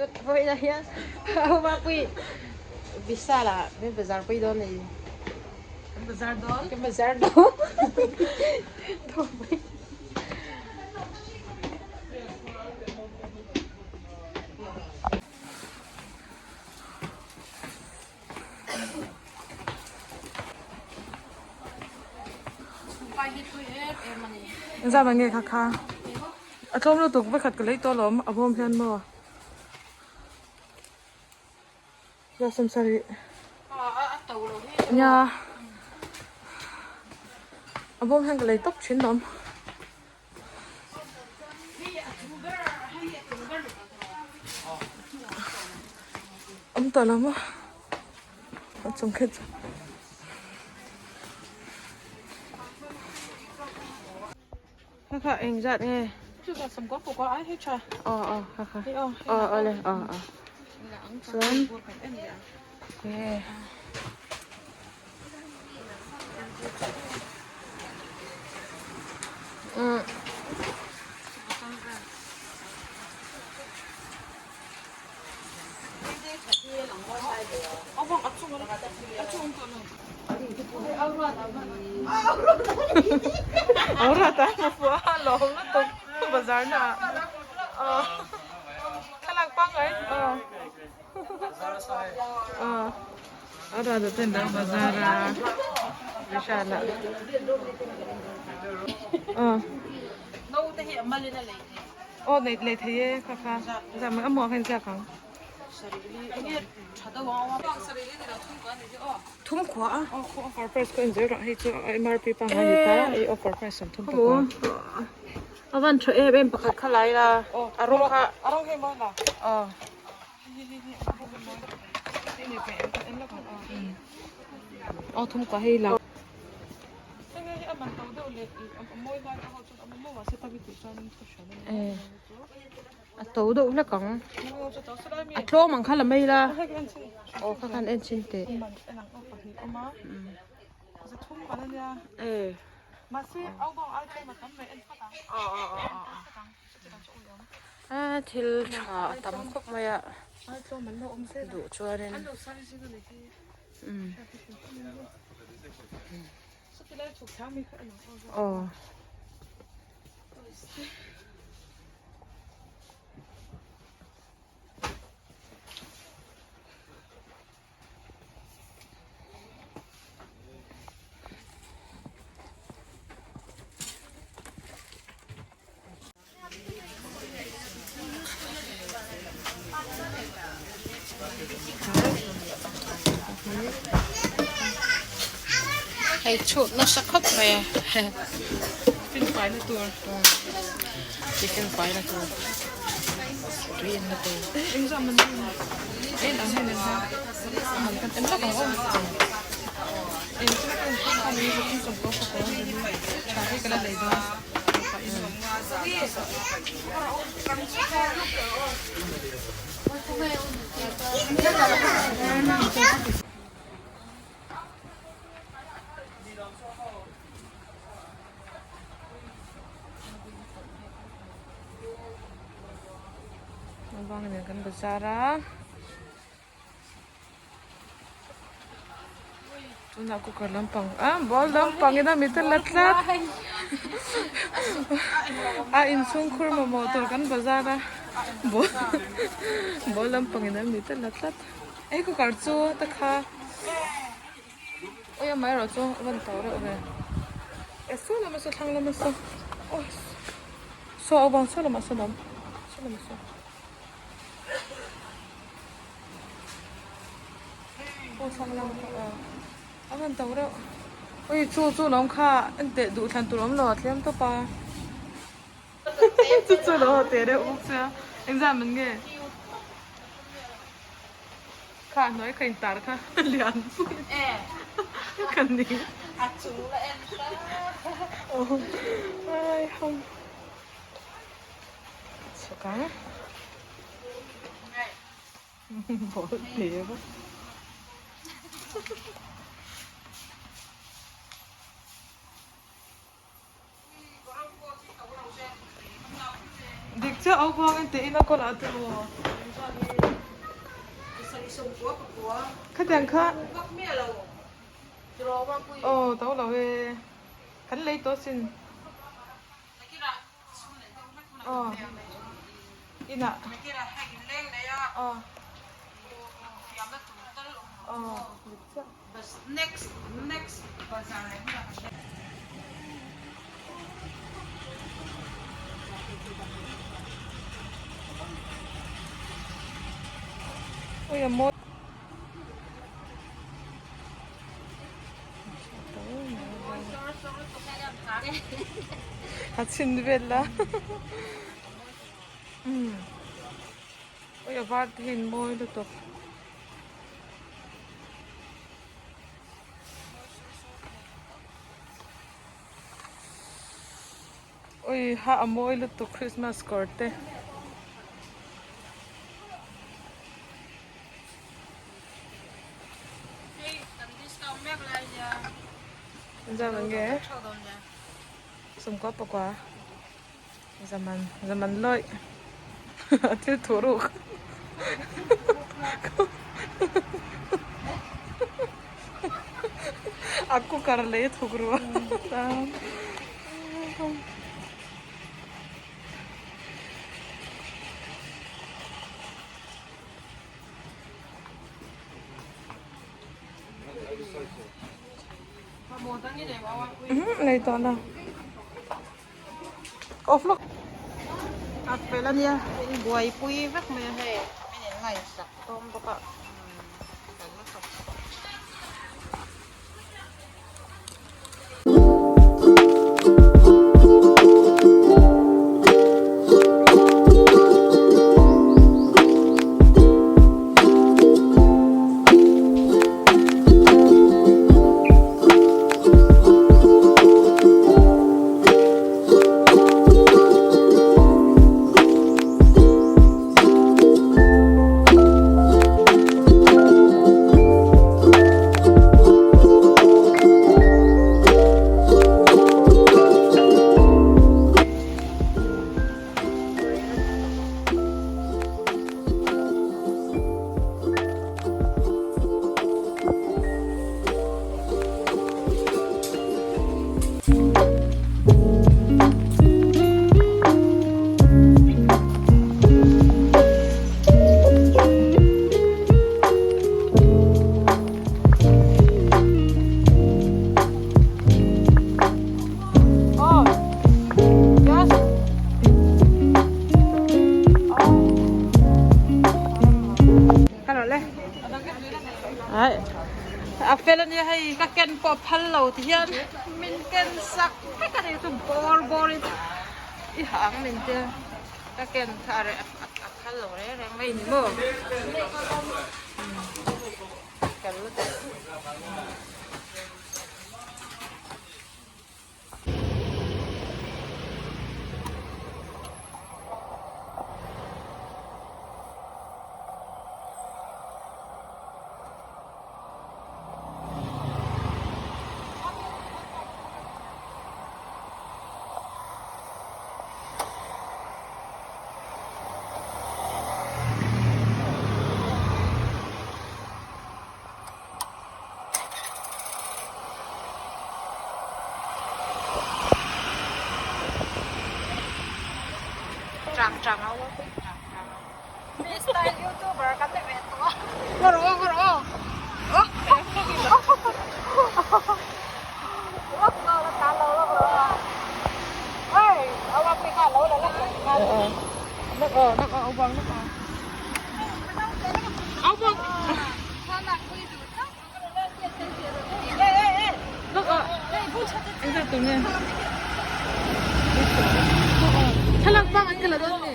Vawiinah hian Aumapui Vishal ah min bazar pui dawn a ni. Kan bazar dawn? Kan bazar dawn. Engzah vang nge kha kha a tlawm lutuk vekhat ka lei tawh alawm a bawm hian maw za sawmsarih nia a bawm hian ka lei tawp thin lawm. Awm tawh lo maw a chung khi chu kha kha eng zat nge aw aw kha kha aw aw le aw aw chuan nge. A ra deuh ten lo bazar a Vishal ah aw nei lei thei e kha kha zah mai a hmuh ah khan ziak ang thum khua a offer price pawh a inzir rah hei chu MRP pangngai a ni ta hei offer price sawmthum pakua a van tha em em pakhat kha lai la a rawng kha a rawng hei maw la aw. Aw thum ka hei la. A to deuh hlek ang. A tlawm ang kha la mai la. Aw kha khan en chhin teh. E. A thil tha a tam khawp mai a duh chuanin aw. Hei chhut nasa khawp mai a Tiffin faina tur tiffin faina tur tui in na tur Bang nen kan bazar a tunah cooker lampang ah ball lampang in a mit a la tlat a inchhung khur mamawh tur kan bazar a ball ball lampang in a mit a la tlat hei cooker chu ta kha. Ui amaherawh chu a rawn to reuh ve. E saw lamah saw thlang lamah saw aw saw a vang saw lamah sawn a awm saw lamah saw aw thlang lam kha aw a rawn to reuh ui chu chu lawm kha enteh duh thlan tur awm lo a tlem tawp a chu chu lo haw teh reuh bawk sia engzah man nge. Kha hnuai ka intar kha lian pui ka ni. A chung la en ta. Oh ai hom. Chhuk ang. Bawlh hle bawk. Dik chiah. chiah au buang en teh in a kawlah te maw. Khatiang kha aw to lo e kan lei tawh sin aw inah aw aw Ui a mawi. A chhin vel la. Ui a var te hi an mawi lutuk. Ui ha a mawi lutuk Christmas kawr te. Zam nge sawmkua pakua zaman zaman lawih a thil thuh ruk a cooker lei a thuk ru a. Nei tawh la. Off lawk. A fel a nia in buaipui vek mai a hei min in ngaihsak tawm bawk a fel lutuk. A fel ania hei ka ken pawh phal lo ti hian min ken sak vek a ni chu bawr bawr in i ha ang min tia ka ken kha a reh a phal lo reng reng mai ni maw fel lutuk. Chang chang au chang chang. Mi style youtuber kan ni ve tawh a. Ngawr aw ngawr aw. Nak aw nak aw bang nak aw. Au bang. Thlalak bang an ka la dawn ni.